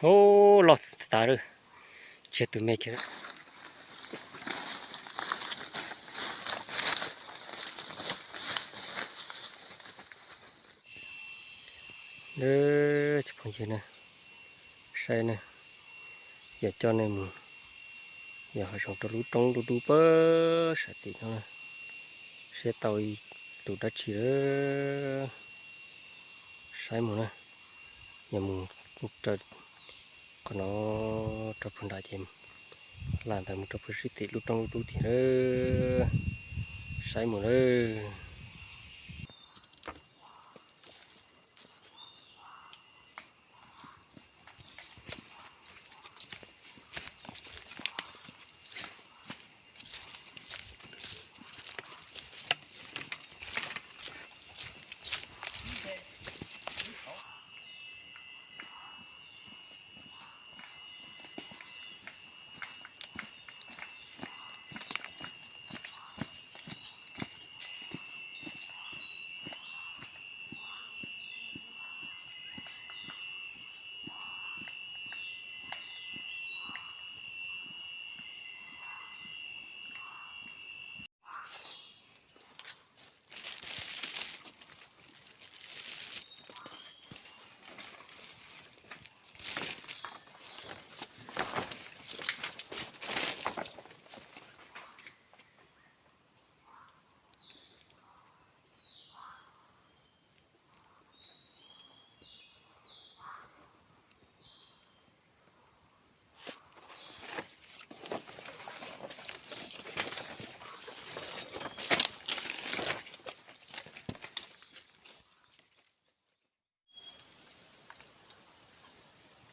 Ub, loj tas lawm, tseg tus me kiag. Cov phooj ywg na, saib na, yog coj nej mus yos hav zoov rau lub roob dub dub pab sab tim no na, seb tau tus dab tsi lawm. Saib mus na, yog mus raws qhov no rau puag nram ces lam ntawd mus rau puag sab tim lub roob dub dub tim lawm. Saib mus lawm.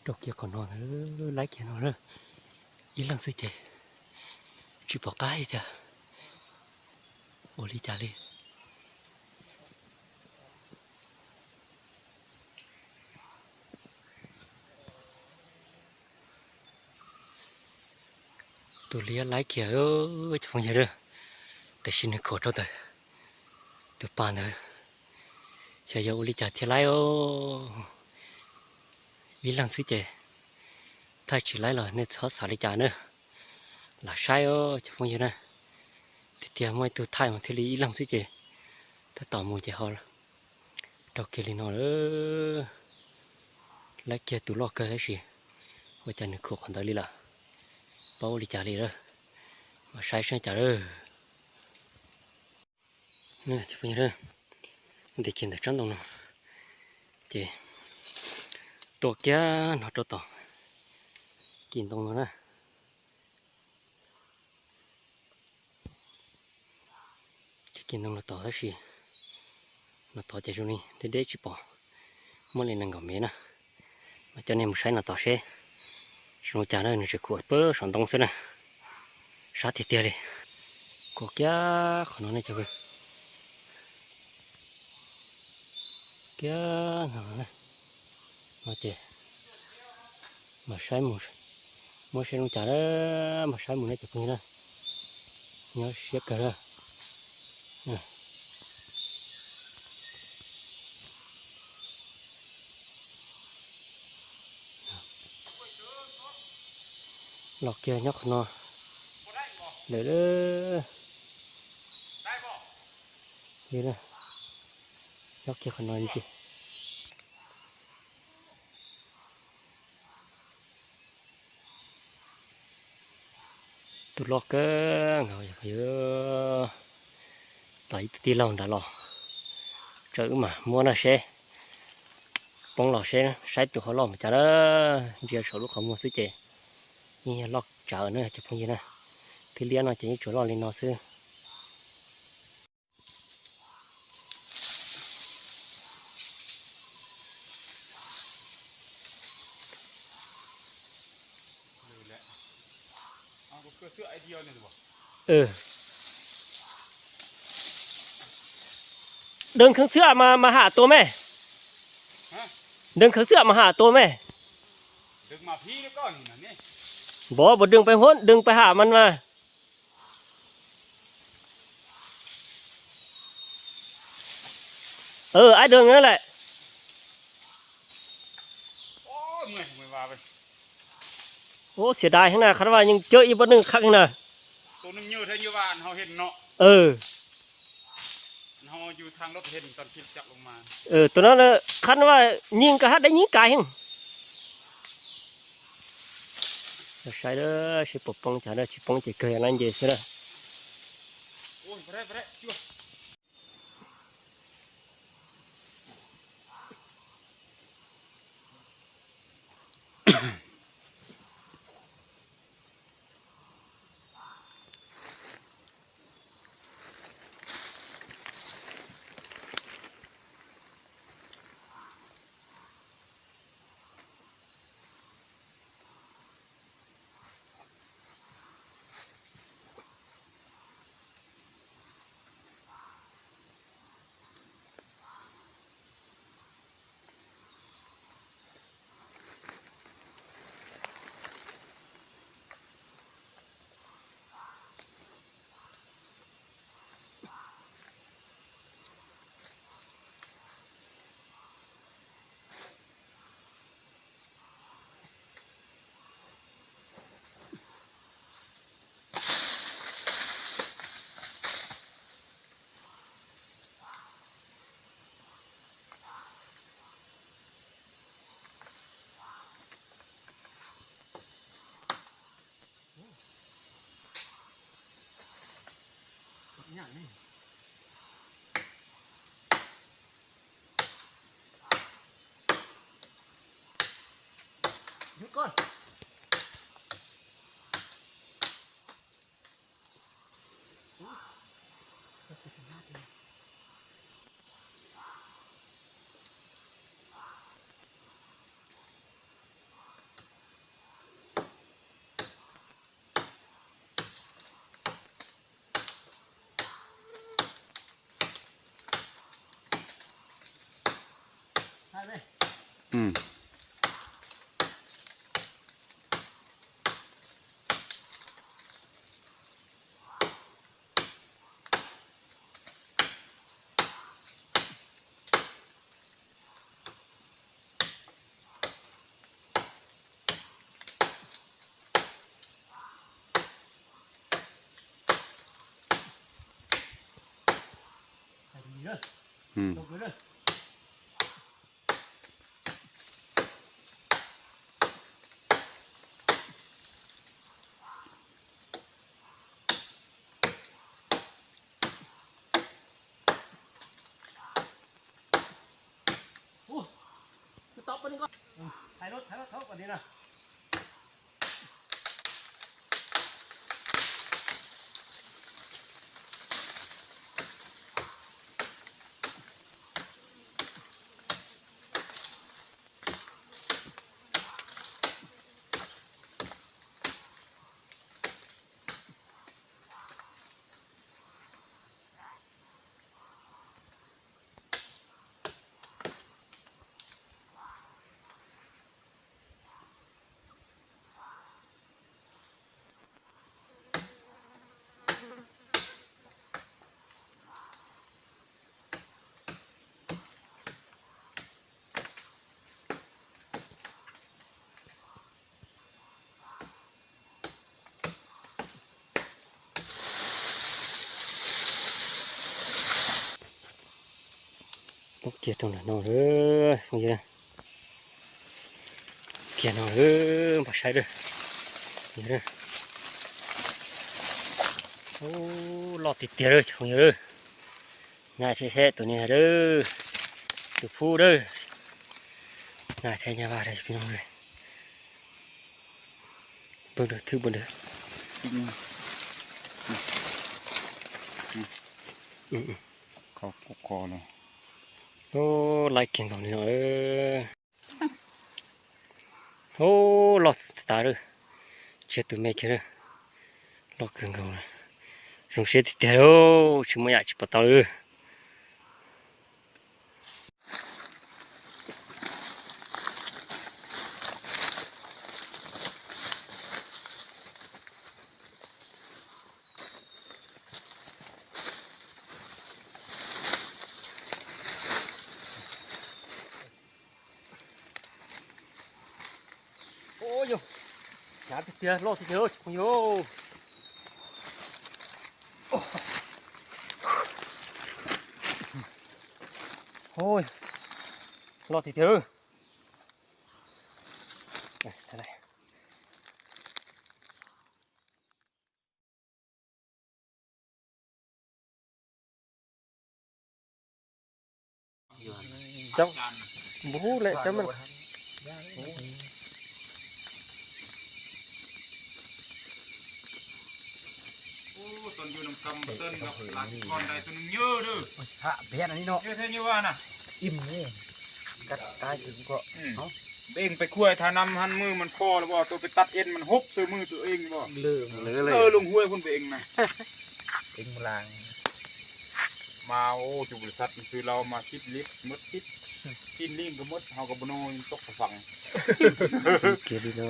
Rau kiag qhov no, laib kiag no, ib leeg xwb ces tsis pom qab tias ua li cas li. Tus liab laib kiag, cov phooj ywg, tiam sis nws khuam rau ntawm tus pas ntawd, xyov yog ua li cas thiaj laib os. Ib leeg xwb ces thaij tsis laib los nej txhob xav li cas na. Lam saib os cov phooj ywg na, tiag tiag muaj ib tug thaij mas thiaj li ib leeg xwb ces tab tom mus ces ho rau kiag li no lawm. Laib kiag tus loj kawg tab sis ua cas nws khuam qhov ntawd li lawm, paub ua li cas li lawm. Mas saib seb cas lawm. Nti kiag ntawm tsob ntoo no ces tuaj kiag no rau tom kis ntoo no na. Ces kis ntoo no tod tab sis no tod ces zoo li deb deb tsis pom, muaj li nees nkaum mev na. Mas coj nej mus saib no tod seb zoo cas na, nws tseem khuam pab saum ntoo xwb na. Sab tiag tiag li. Khuam kiag qhov no ne cov phooj ywg, kiag no na. No ces mas saib mus, muab saib zoo cas na, mas saib mus ne cov phooj ywg na. Nyob siab kawg na. Los kiag nyob qhov no lawm. Nyob kiag qhov no ntsis. Tus loj kawg nkaus, yog pom ib tug tij laug nrad los tsaws wb mam muab na seb, poob los seb saib tus ho loj mus cas na. Ntsia saum lub qhov muag xwb ces yeej yog loj tsawv na cov phooj ywg na. Thwb liab no ces yeej tsuas loj li no xwb. Đừng khớp xước mà mà hạ tua mày. Đừng khớp xước mà hạ tua mày. Bố bố đừng phải hôn, đừng phải hạ mình mà. Ừ, ai đường nữa lại. Ua xiam dais heev na, qhov no mas yeej cawm ib pob neeg qhab heev na. Tus no qhab no mas nyiag kawg hab deb nyiag kawg heev. Saib seb puas poob cas na, tsis poob ces kawg na, nce xwb na. Kiag rau ntawm no, kiag no, npaj saib lawm. Loj tiag tiag lawm cov phooj ywg. Nyaj seb seb tus niag lawm, tus phub lawm. Nyaj thiab nyaj vaj, peb no, peb no thwb peb no. Loj kiag nkaus li no. Loj tas tas lawm, tshuav tus me kiag lawm. Loj kawg nkaus, zoo siab tiag tiag lauj, tsis muaj yam tsis pom tau li. Ua yog, Hnyav tiag tiag, loj tiag tiag, tsoom phooj ywg. Oj, loj tiag tiag. Cov, npua hub lawm cov mas. Ib, ib, peb eeg pais khuaj thav nam hab, mwj mas kho lawm, tua pais tad en mas hub xwb, mwj tus eeg lub huab phooj peb eeg na. Mas ua cov bwj xav xwb los mas sib lib mub sib, sib lib kawg mub, ho koj pw no toj fav. Kiag li no,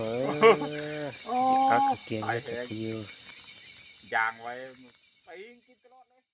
qab kawg kiag li. Yaas, peb eeg kiag tau.